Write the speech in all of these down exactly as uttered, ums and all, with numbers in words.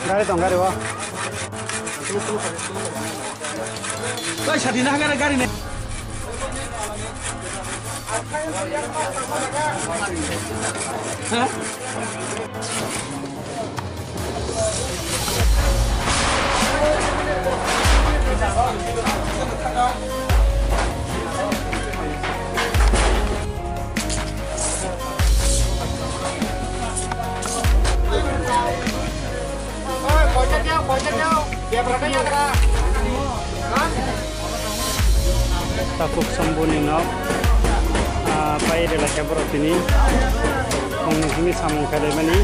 Gari tong, gari o. Oi, sadi na gari, gari ne. Ha? Takhuk Sambuni nok, ah, pai rela khe borok tini. Phungni simi samung khlaimani.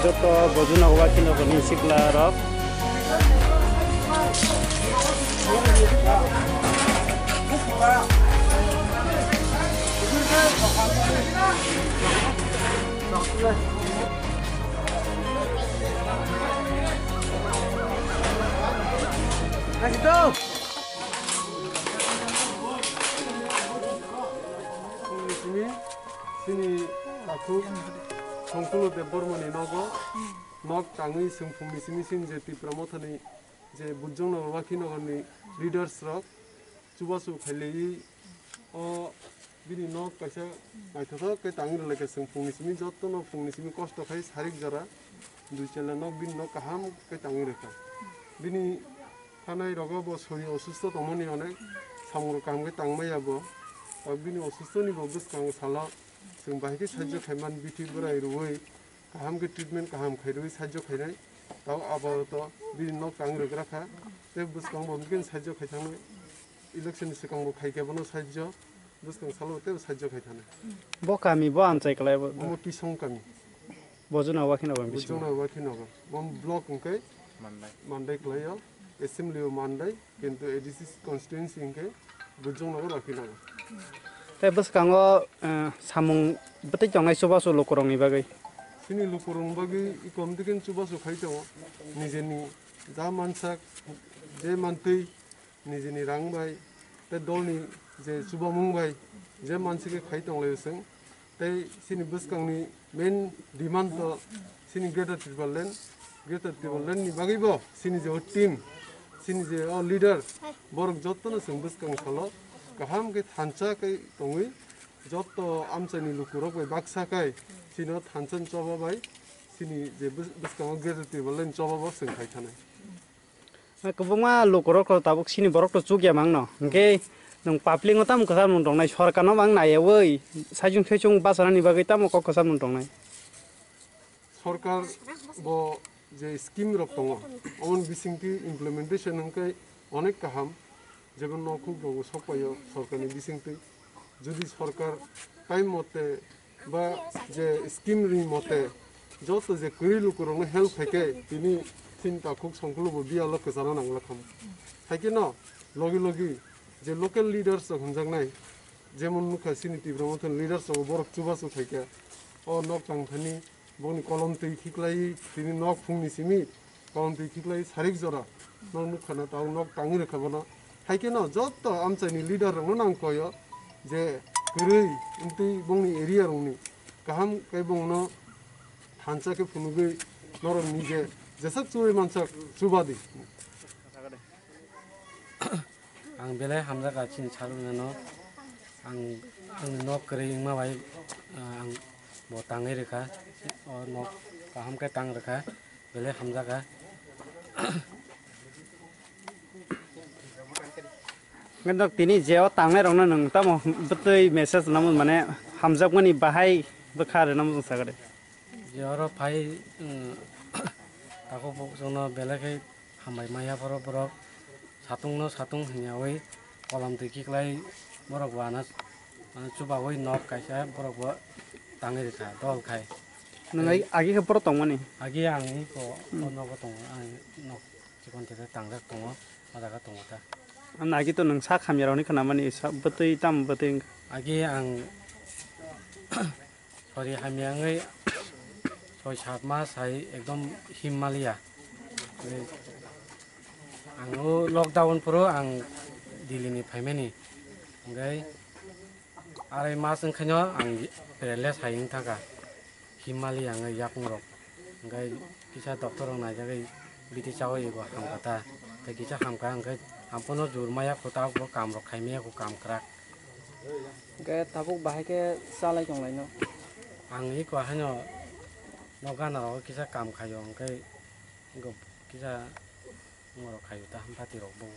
Joto bojuno wakhino ni sikla rok. Simi, sini takhuk Songkulu Debbarmani nogo, nok tangwi chwng phungni simi sini je Tipra Mothani je Bujongnagar Wakhinogorni leaders rok chubachu khailaiwi o bini nok kaisa naithothok khe tangwi rwlaikha, chwng phungni simi jottono phungni simi kosto khai sarik jora dui chela nok bini nok kaham khe tangwi rwkha. Bini thanai rogo bo sori osusto tongmani onek samung rok kaham khe tangmaya bo. O bini osusto ni bo bwskango salo chwng bahai khe sajjo khaiman bithi bwrai rwui kaham khe treatment kaham khairwi sajjo khainai. Tao apato bini nok tang rwgra kha. Tei bwskango bo bini sajjo khai thangnai. Election ni swkang bo khai khe bono sajjo. Bwskang salo tei sajjo khai thangnai. Bo kami bo amchai kwlai bo. Omo Tisong kami. Bojona Wakhinogor bisingo. Bojona Wakhinogor. Bo block hwnkhe Mandai. Mandai kwlaio. Assembly o Mandai, kintu A D C constituency hwnkhe Bujongnagar Wakhinogor. Tei bwskango, eh, samung bwtwi tongnai chubachu lukurokni bagwi? Chini lukurokni bagwi i komtwi khe chubachu khai tongo. Nijeni ja mansak, je mantwi, nijeni rang bai, tei dolni je chubamung bai, je mansi khe khai tonglaio chwng. Tei chini bwskangni main demand to chini Greater Tipraland, Greater Tipraland ni bagwi bo chini je o team, chini je o leader, borok jottono chwng bwskang salo kaham khe thansa khe tongwi, jotto amchaini lukurok bai baksa khai chini o thansa ni choba bai chini je bwskango Greater Tipraland ni choba bo chwng khai thanai. Kwbangma lukurok rok tabuk sini borok rok chukya mangno. Hwnkhe nwng public no tamo kwcham nwng tongnai, sorkar no mang naiyawi saichung saichung bachanani bagwi tamo kok kwcham nwng tongnai? Sorkar bo je scheme rok tongo, omoni bisingtwi implementation hwnkhe onek kaham, jemon nokhuk rokbo sokpaio sorkarni bisingtwi. Jodi sorkar time mote ba je scheme ri mote joto je kwrwi lukurokno help khaikhe tini chini takhuk Songkulu bo biyalo kwchana nanglakham. Haikhe no logi logi je local leaders rok hwnjaknai, jemon nukha chini Tipra Mothani leaders rok borok chubachu khaikhe o nok tangthani boni kolom twi khiklai tini nok phungni simi Kolom twi khiklai sarik jora nok nukha na, tao nok tangwi rwkha bono. Hai kheno joto amchaini leader rokno nang koyo je kwrwi wngtwi bongni area rokni kaham khe bongno thansa khe phunugwi norok nije jeswk chubai mansak chubadi. Ang belai hamjakha chini saluknano. Ang, ang nok kwrwi wngma bai, ah, ang bo tangwi rwkha. O nok kaham khe tang rwkha. Belai hamjakha. Hwnkhe nok tini je o tangnai rokno nwng tamo bwtwi message namo mane hamjakmani bahai bwkha rwna muchung sakha de. Je oro phai, um, takhuk bukhukno belai khe hambai maya phoro borok satungno satung hinyawi kolom twi khiklai borok bo ano, ano chubawi nok kaisa borok bo tangwi rwkha dol khai. Nwng agi, agi khe borok tongmani? Agi ang iko o nogo tongo, ang nok chikon theke tangjak tongo, o jaga tongo ta. Ano agi to nwng sak hamya rokni khnamani sa bwtwi tamo bwtwi wngkha? Agi ang sori hamya wngwi soi sat mas hai ekdom him maliya. Ang o lockdown phuru ang Delhi ni phaimani. Hwnkhe arai mas wngkhaino ang paralysis hai wngthaka. Him maliya wngwi yakung rok. Hwnkhe kisa doctor rok naijagwi biti chawi bo hamkha ta. Tei kisa hamkha hwnkhe amphono jur maya kho ta bo kam rok khai maya kho kam kwrak. Hwnkhe tabuk bahai khe chalai tonglaino? Ang iko haino nok gana rogo kisa kam khaio, hwnkhe iko kisa norok khaio ta, hampati rok bo.